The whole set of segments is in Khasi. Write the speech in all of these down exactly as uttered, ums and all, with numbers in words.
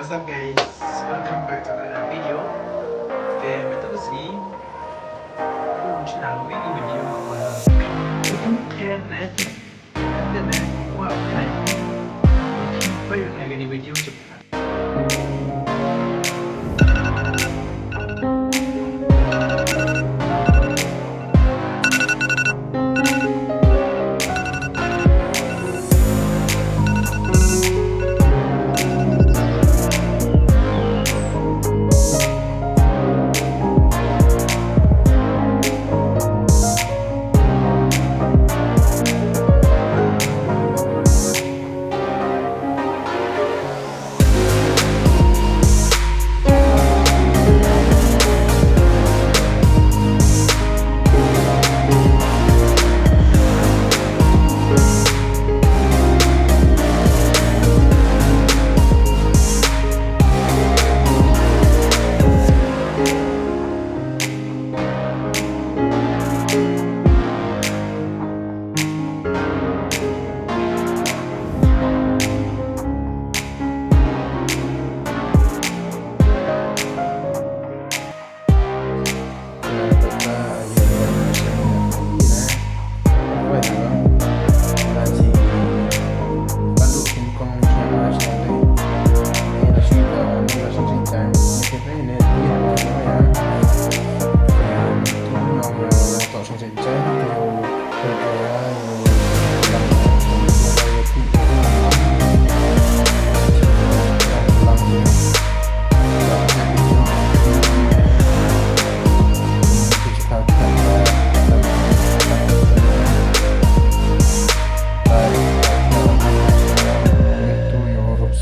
What's up guys? Welcome back to another video. Te mynta ka sngi, um, channel video, video, uh,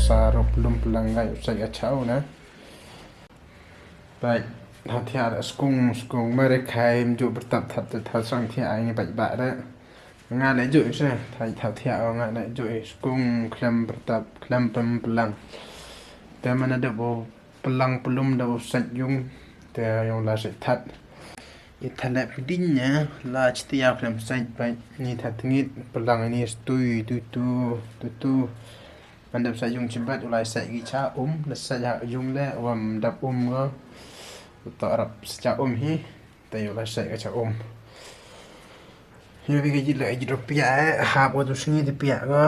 Sa ruh lum plang ngai u sa ya chau na. Bai, thaw thiah da skung, skung mare khai, mjuh bertap thap te thaw sang thiah ai ngi bai ba da. Nga na juh se, thai thaw thiah o nga na juh skung khlem bertap, khlem pem pelang. Te mana da bo pelang pelum da bo sait yung, te yung la sait that. I thalep ding nya, la chtia khlem sait bai, ni that ngit, pelang ni stui, tu, tu, tu, tu. Ban dep sa yung chibat u lai sa ki cha um, la sa ya yung le, wam dap um go. U to rap sa cha um hi, te u lai sa ka cha um. Hi bi ka jit le jit rupiah eh, hap wa tu sngi te piah go.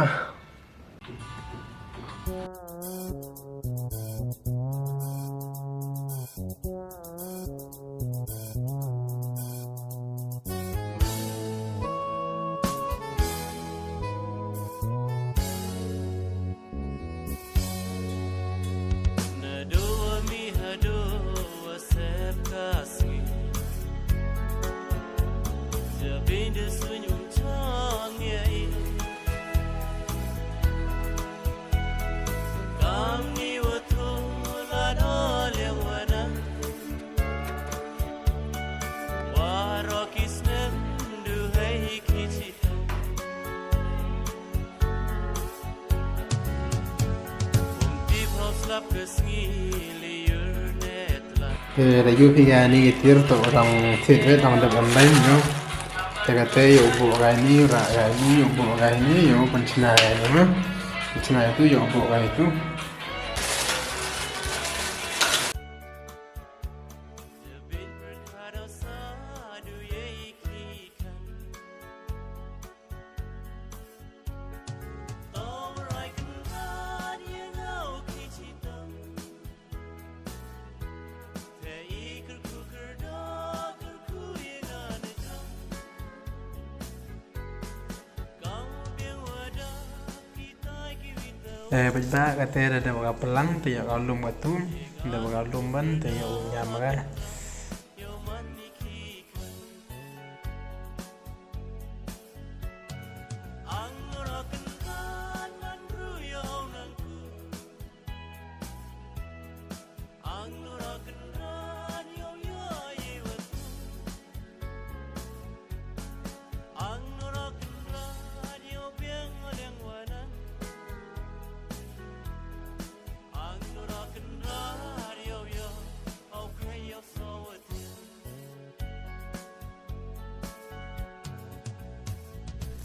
Te da yu phi ga ni ki tir to dang sit wet dang dep online no. Te ka te yu bu ga ni ra ga ni yu bu ga ni yu pun chna ga ni no. Pun chna tu yu bu ga tu. Eh, peit ba ka te da dep ka pelang te ïa ka lum ka tu, da dep ka lum ban te ïa u ñiam ka.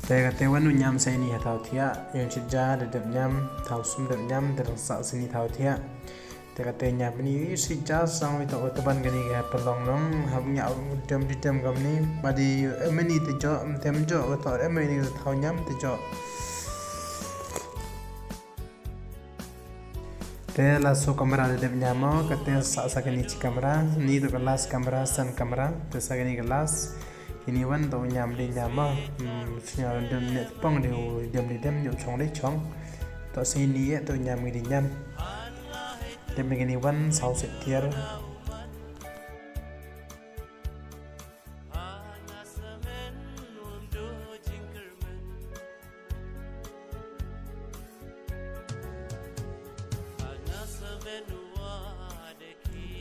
Te kate wan u ñiam sa ini ha thaw thiah, yung shi ja da dep ñiam, thaw sum dep ñiam, te rang sah sa ini thaw thiah. Te kate ñiam ini shi ja sang wi to, to ban kani ka pelong nong, hap ñiam dem di dem kam ni, ba di em ini te jo, tem jo, to em ini thaw ñiam te jo. Te la so kamra da dep ñiam mo, kate sa sa kani chi kamra, ni to ka last kamra, san kamra, te sa kani ka last. Ini wan to ñiam di ñiam mo. Hmm, sñiaw dem ne pong di u dem di dem, ñiu chong di chong. To si ni ye to ñiam di ñiam. Dem ni kani wan saw se tiar.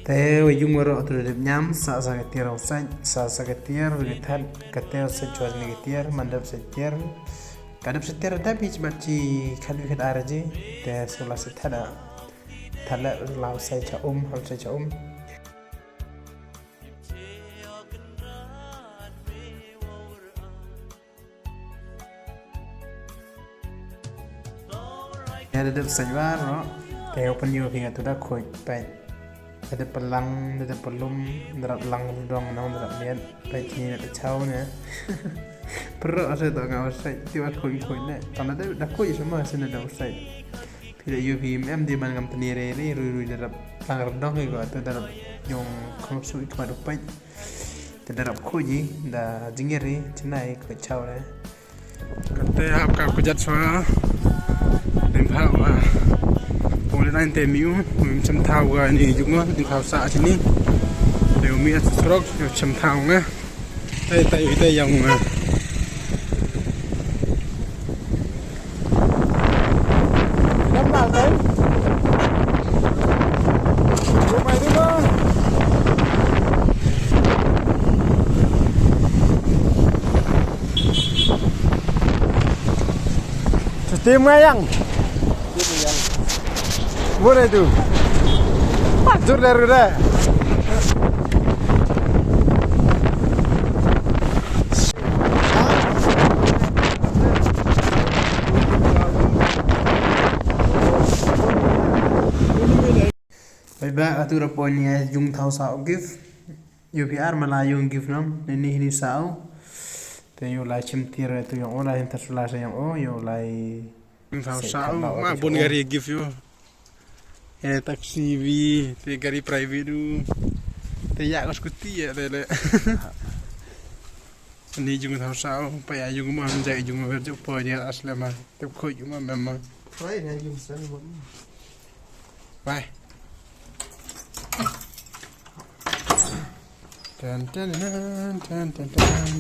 Te wa yung waroh tu dep ñiam, sa sa ka tiar u sait, sa sa ka tiar u dep that, ka tiar u sait chwa ni ka tiar, man dep sait tiar, ka dep sait tiar dep hi chibat chi khat wi khat ar ji, te su la sait that a, that la la u sait cha um, ha u sait cha um. Ya da dep sait war ro. Te open yu phi nga tu da khuid pait. Da dep pelang, da dep pelum, da dep lang dong nong da dep miat. Pait ni da dep chaw ne. Pero ase to nga sait ti wa khuid khuid ne. Tang da dep da khuid sama ase da dep sait. Phi da yu phi em di man ngam tani re re rui rui da dep lang dong ko tu da dep yung khum su ik ma du pait. Te da rap khuid ji, da jingir ji, chnai khuid chaw re. Kate hap ka kujat swa. Lim pha wa. Pong le nine te miu, um cham thaw ga ni juk ma, lim pha sa chini. Te umi at surok, um cham thaw nga. Tai tai tai yang nga. Sa tim nga yang. Bun itu. Jur ler gede. Bye bye, atu da pon ïa yung thaw sa u gift. Yu phi ar ma la yung gift nam, ne ni ni sa u. Te yu lai chim tir tu yung o, lai hin tar su lai sa yung o, yu lai. Yung thaw sa u, ma bun gari gift yu. Eh, taxi vi, te gari private du. Te ya ko scooty ya te le. Ni jung thaw sa u, pa ya jung ma han jai jung ma ver ju po ya asle ma. Te ko jung ma mem ma. Try ne jung sa ni ma. Bye. Tan tan tan tan tan tan.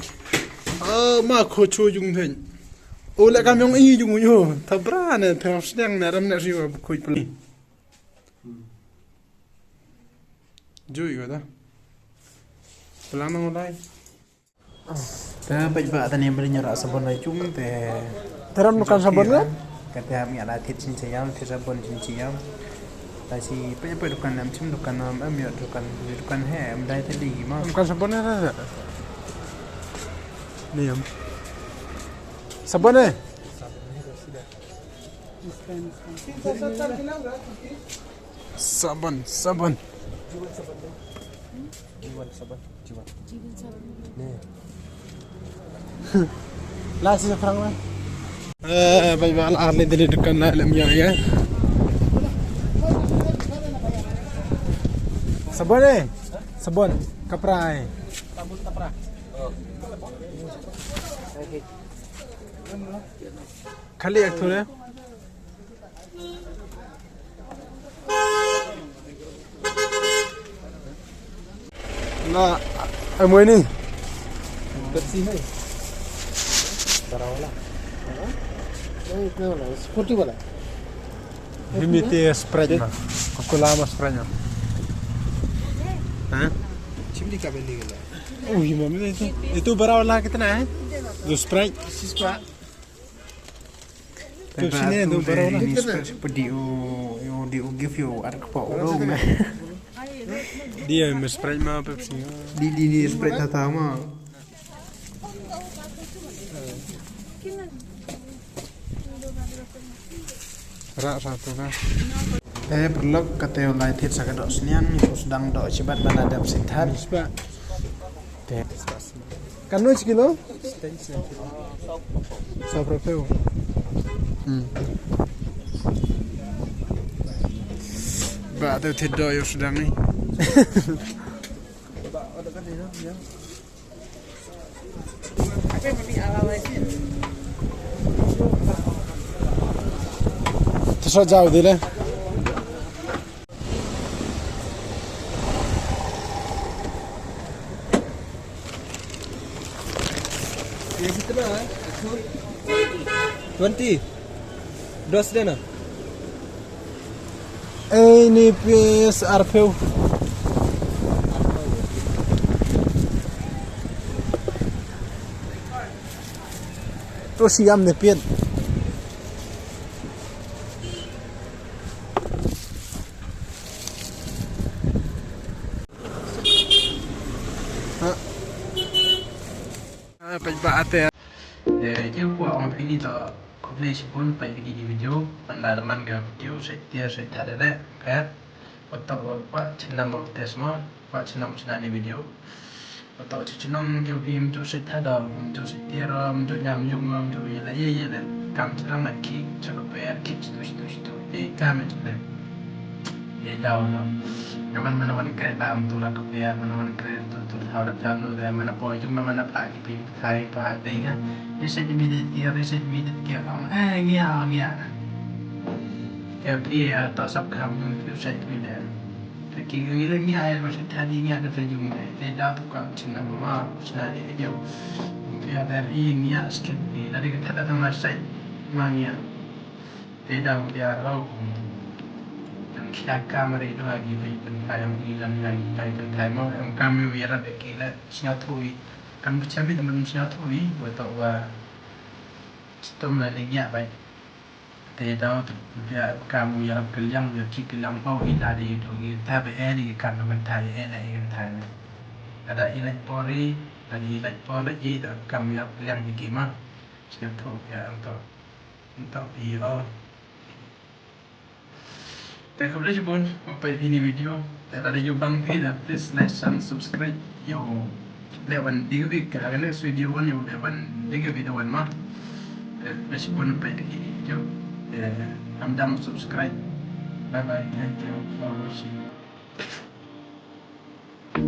Oh, ma ko chu jung then. O la kam yong i jung yo. Tha bra ne tha sdang ne ram ne siwa ko pli. Ju yo da. Pelang nang lai. Ta peit ba tani mri nyara sabon lai chung te. Teram dukan sabon ne? Kata mi ala thit chin chayam, thit sabon chin chayam. Ta si peit peit dukan nam chim dukan nam am yo dukan dukan he am dai tadi ma. Dukan sabon ne ta. Ni am. Sabon ne? Sabon, sabon. Jiwan sabon, jiwan. Ni. La si sa prang la. Eh, bye bye, la arli dili dukan la lem ya ya. Sabon eh? Sabon, kapra eh. Sabon kapra. Khali ek thule. Na, eh, mo ini. Pepsi hai. Bara wala. Eh, itna wala, sporty wala. Himi te Sprite ma. Coca-Cola ma Sprite ma. Ha? Chimli ka beli gala. Oh, himi itu. Itu bara wala kitna hai? Do Sprite. Pepsi ne do bara wala. Ni Sprite pedi u, u di u gift u ar kpa u ro me. Dia me Sprite ma Pepsi. Di di ni Sprite tata ma. Ra sa tu na. Te paralok, kata u lai thied sa ka dohsniang, u sdang doh shibat ba la dep sithat. Shibat. Te. Katno shi kilo? Saw phew. Hmm. Ba te u thied doh ïa u sdang ni. To shu jaw di le. Twenty. Dos dena. Ei, ni piece arphew. To siam ne piet. Ha. Ah, peit ba ate. Eh, ïa u kwah ong phi ni to, khublei shibun peit ïa kine ki video, man la man ka video shait tiar shait thad de, peit. Wat to wat chin nam ba test mo, wat chin nam chin ni video. Wat to chin nam ïa u phi mtu shait thad, mtu shait tiar, mtu ñiam yung, mtu ïa la ïa ïa la. Kam chin nam na ki, cha ka peit, ki chitu chitu chitu. Ei, kam chin nam. Ei, daw no. Nga man man wan kren ba am tu la tu pia, man wan kren tu tu thaw da jam lu da, man po jum man pa ki pin thai pa dei ka. Ni se mi de ti, ni se mi de ki am. Eh, ngia, ngia. Ke pia to sap kam tu se mi de. Te ki ngi le ngia ai ma se thadi ngia ka te jum de. Ei, daw tu kam chin na ma, chin na de yo. Pia da ri ngia skin ni, da de ka thada ma sai. Ma ngia. Te dang pia rau. Kan khia kamera ito agi bai pynthai ang i lan ngai bai pynthai mo ang kami wi rat eki la sñiawthooh i. Kan bcha bit man sñiawthooh i wa to wa stom la ni ngiah bai. Te dang pia kami wi rat kylliang wi ki kylliang pau i la di to i ta be e di kan pynthai e la i pynthai. Ada i lait pori, ada i lait pori i da kami wi rat kylliang i ki ma. Sñiawthooh pia ang to. Ntok ïa. Te khublei shibun, ba peit ïa kine video. Te lada ïoh bang phi da, please like, share, subscribe. Ïoh leh ban dei kawei ka next video wan ïoh leh ban dei kawei da wan ma. Te khublei shibun peit ïa kine video. Te ham dam subscribe. Bye bye. Thank you for watching.